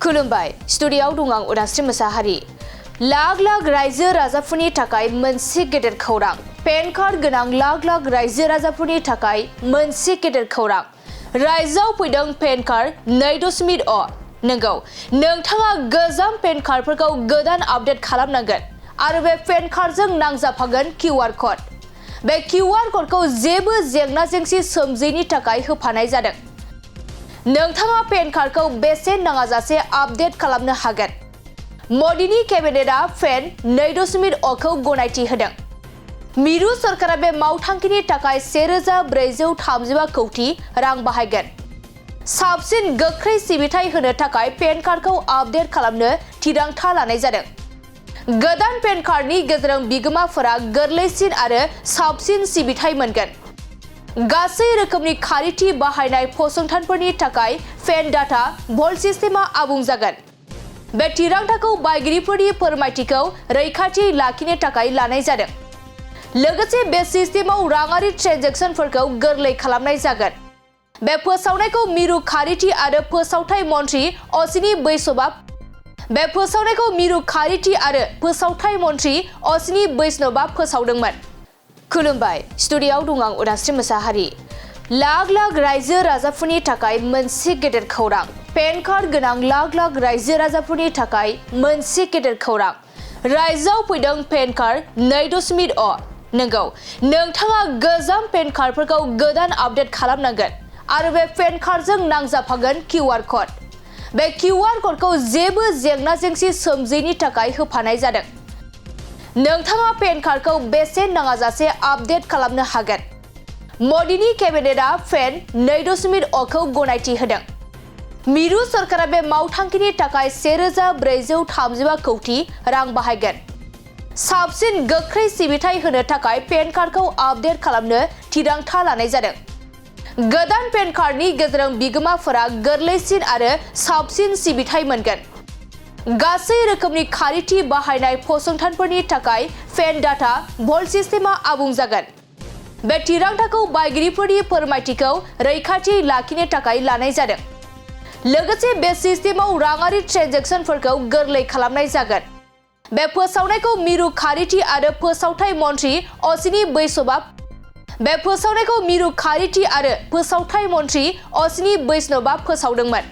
खुलुमबाय स्टुडिय'आव दं आं उदांस्रि मोसाहारि। लाख लाख रायजो राजाफोरनि थाखाय मोनसे गेदेर खौरां। पेन कार्ड गोनां लाख लाख रायजो राजाफोरनि थाखाय मोनसे गेदेर खौरां। रायजोआव फैदों पेन कार्ड 2.0 नंगौ, नोंथाङा गोजाम पेन कार्डफोरखौ गोदान आपडेट खालामनांगोन आरो बे पेन कार्डजों नांजाबफागोन QR क'ड। बे QR क'डखौ जेबो जेंना जेंसि सोमजियैनि थाखाय होफानाय जादों। नोंथाङा पेन कार्डखौ बेसेन नाङाजासे आपडेट खालामनो हागोन। मदीनि केबिनेटआ पेन 2.0 खौ गनायथि होदों। मिरु सरकारा बे मावथांखिनि थाखाय 1435 कौटि रां बाहायगोन। साबसिन गोख्रै सिबिथाइ होनो थाखाय पेन कार्डखौ आपडेट खालामनो थिरांथा लानाय जादों। गोदान पेन कार्डनि गेजेरजों बिगोमाफोरा गोरलैसिन आरो साबसिन सिबिथाइ मोनगोन। गासै रोखोमनि खारिथि बाहायनाय फसंथानफोरनि थाखाय पेन डाटा भल्ट सिस्टेमआ आबुं जागोन। बे थिरांथाखौ बायगिरिफोरनि फोरमायथिखौ रैखाथि लाखिनो थाखाय लानाय जादों। लोगोसे बे सिस्टेमाव राङारि ट्रेन्जेक्सनफोरखौ गोरलै खालामनाय जागोन। बे फोसावनायखौ मिरु खारिथि आरो फोसावथाय मन्थ्रि अश्विनी वैष्णवआ फोसावदोंमोन। खुलुमबाय स्टुडिय'आव दं आं उदांस्रि मोसाहारि। लाख लाख रायजो राजाफोरनि थाखाय मोनसे गेदेर खौरां। पेन कार्ड गोनां लाख लाख रायजो राजाफोरनि थाखाय मोनसे गेदेर खौरां। रायजोआव फैदों पेन कार्ड 2.0 नंगौ, नोंथाङा गोजाम पेन कार्डफोरखौ गोदान आपडेट खालामनांगोन आरो बे पेन कार्डजों नांजाबफागोन QR क'ड। बे QR क'डखौ जेबो जेंना जेंसि सोमजियैनि थाखाय होफानाय जादों। नोंथाङा पेन कार्डखौ बेसेन नाङाजासे आपडेट खालामनो हागोन। मदीनि केबिनेटआ पेन 2.0 खौ गनायथि होदों। मिरु सरकारा बे मावथांखिनि थाखाय 1435 कौटि रां बाहायगोन। साबसिन गोख्रै सिबिथाइ होनो थाखाय पेन कार्डखौ आपडेट खालामनो थिरांथा लानाय जादों। गोदान पेन कार्डनि गेजेरजों बिगोमाफोरा गोरलैसिन आरो साबसिन सिबिथाइ मोनगोन। गासै रोखोमनि खारिथि बाहायनाय फसंथानफोरनि थाखाय पेन डाटा भल्ट सिस्टेमआ आबुं जागोन। बे थिरांथाखौ बायगिरिफोरनि फोरमायथिखौ रैखाथि लाखिनो थाखाय लानाय जादों। लोगोसे बे सिस्टेमाव राङारि ट्रेन्जेक्सनफोरखौ गोरलै खालामनाय जागोन। बे फोसावनायखौ मिरु खारिथि आरो फोसावथाय मन्थ्रि अश्विनी वैष्णवआ फोसावदोंमोन।